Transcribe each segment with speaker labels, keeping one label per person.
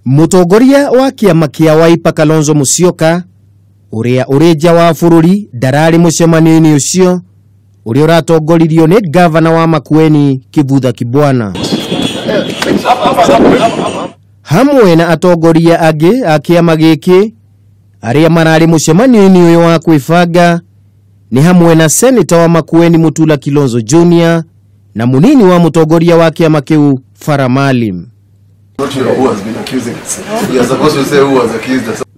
Speaker 1: Mũtongoria wa kĩama kĩa Wiper Kalonzo Musyoka ũrĩa ũrĩ nja wa bũrũri ndararĩ mũcemanio-inĩ ũcio ũrĩa ũratongoririo nĩ ngavana wa Makueni Kivutha Kibwana hamwe na atongoria angĩ a kĩama gĩkĩ arĩa mararĩ mũcemanio-inĩ ũyũ wa kwĩbanga nĩ hamwe na seneta wa Makueni Mutula Kilonzo Jr na mũnini wa mũtongoria wa kĩama kĩu Farah Maalim.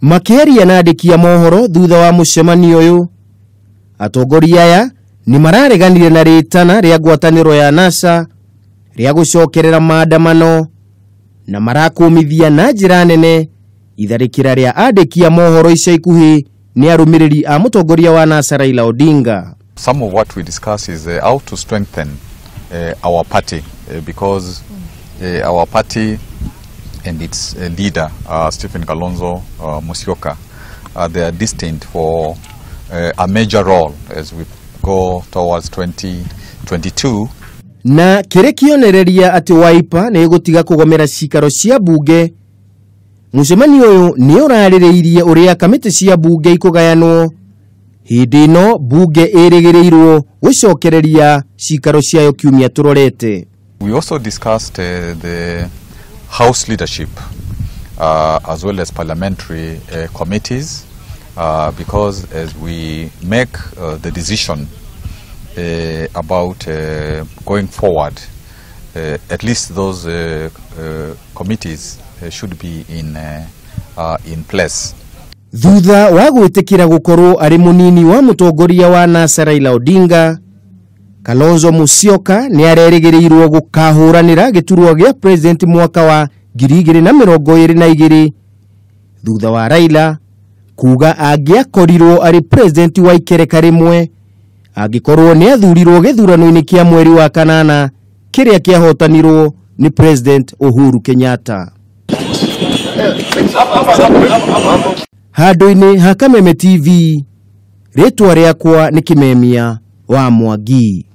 Speaker 1: Makĩaria na andĩki a mohoro thutha wa mũcemanio ũyũ, atongoria aya nĩ marareganire na rĩtana rĩa ngwatanĩro ya NASA rĩa gũcokerera maandamano na marakũmithia na njĩra nene itharĩkĩra rĩa andĩki a mohoro ica ikuhĩ nĩ arũmĩrĩri a mũtongoria wa NASA Raila Odinga.
Speaker 2: Some of what we discuss is how to strengthen our party because our party and its leader, Stephen Kalonzo Musyoka, they are destined for a major role as we go towards 2022.
Speaker 1: Na kĩrĩ kĩonereria atĩ Wiper nĩ ĩgũtiga kũgomera cikaro cia bunge, mũcemanio ũyũ nĩ ũrarĩrĩirie ũrĩa kamĩtĩ cia bunge ikũgayanwo hĩndĩ ĩno bunge ĩrĩgĩrĩirwo gũcokereria cikaro ciayo kiumia tũrorete.
Speaker 2: We also discussed the House leadership as well as parliamentary committees because as we make the decision about going forward, at least those committees should be in place.
Speaker 1: Thutha wa gwĩtĩkĩra gũkorwo arĩ mũnini wa mũtongoria wa NASA Raila Odinga, Kalonzo Musyoka nĩ arerĩgĩrĩirwo gũkahũranĩra gĩturwa gĩa president mwaka wa 2022 thutha wa Raila kuga angĩakorirwo arĩ president wa ikereka rĩmwe angĩkorwo nĩ athurirwo gĩthurano-inĩ kĩa mweri wa kanana kĩrĩa kĩahotanirwo nĩ President Uhuru Kenyatta. Handũ-inĩ ha Kameme TV, rĩtwa rĩakwa nĩ Kimemia wa Mwangi.